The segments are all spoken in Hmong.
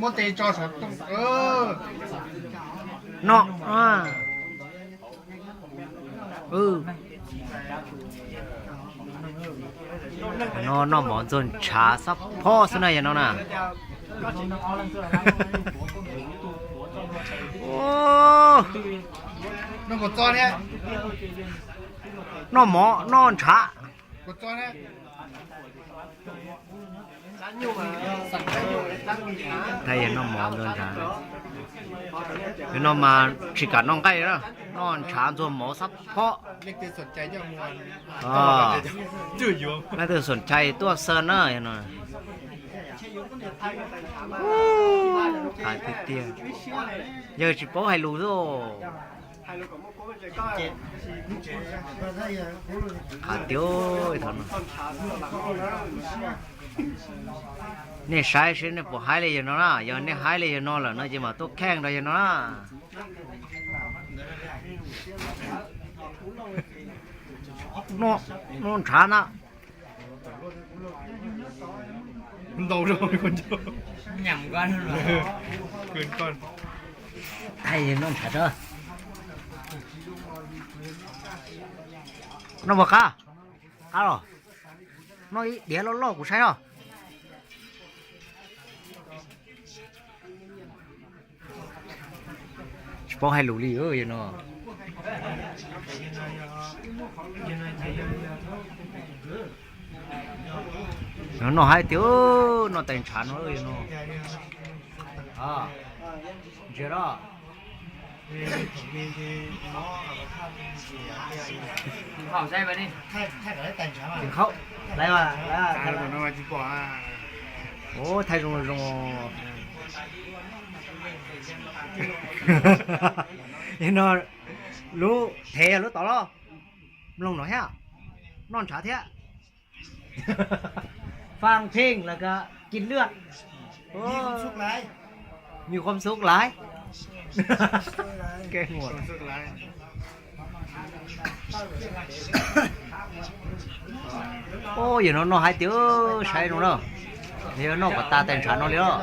Muab tes tso saum. Noj, no noj mov ntxuag ntshav xab phob xwb na yog no na. Noj mov noj ntshav. Thaij yawg noj mov ntxuag ntshav. Yawg no mas tsis kam noj nqaij na, noj ntshav ntxuag mov xab phob. Leej twg xom chai tuaj xwb na yog no. Hais tiag tiag, yawg tsis paub hais lus xwb. Hais tiag, nej saib seb nej puas haib li yawg no na, yog nej haib li yawg no lawm no ces mam tuaj kheej rau yawg no na. Noj ntshav na. Ntau, noj ntshav. Noj puas qab? Qab los. Noj ib diav loj loj kuv saib os. Tsis paub hais lus li yawg no. Noj haib tiag, noj tais ntshav no yawg no. Ntsia los. Thaij zoo zoo. Yawg no lub thev yog lub tod los? Mloog no thiab, noj ntshav thiab. Faj pheej los ko kis lwaj. Mi khuam xub laiv. Yawg no noj haib tiag, saib zoo na. Yawg noj kom tas tais ntshav no li os.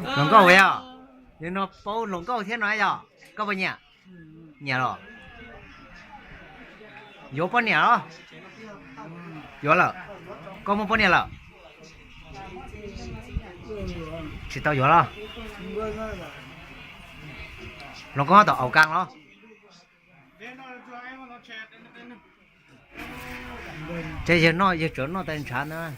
Hluas nkauj yog, yawg no paub hluas nkauj thiab no yog, koj puas nyiam? Nyiam los? Yuav poj niam los? Yuav lawm. Koj muaj poj niam lawm? Tsis tau yuav los? Hluas nkauj tom aus kas los? Ces yawg noj, yawg tsuas noj tais ntshav ntag.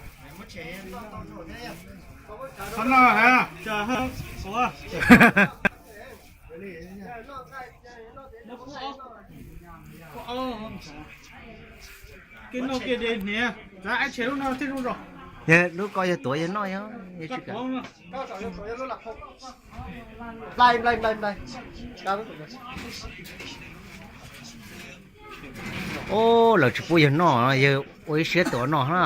Yawg lub ko yawg tuav yawg noj, yawg tsis kam. Os, lawv tsis pub yawg noj, yawg ua ib siab tuav noj na.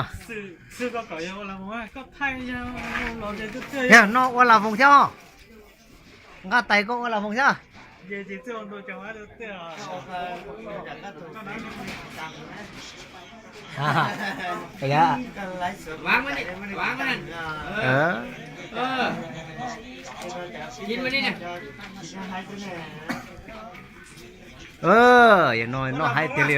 Yog noj ua las voos thiab os. Nqa tais koj ua las voos thiab. Yawg no noj haib tiag li.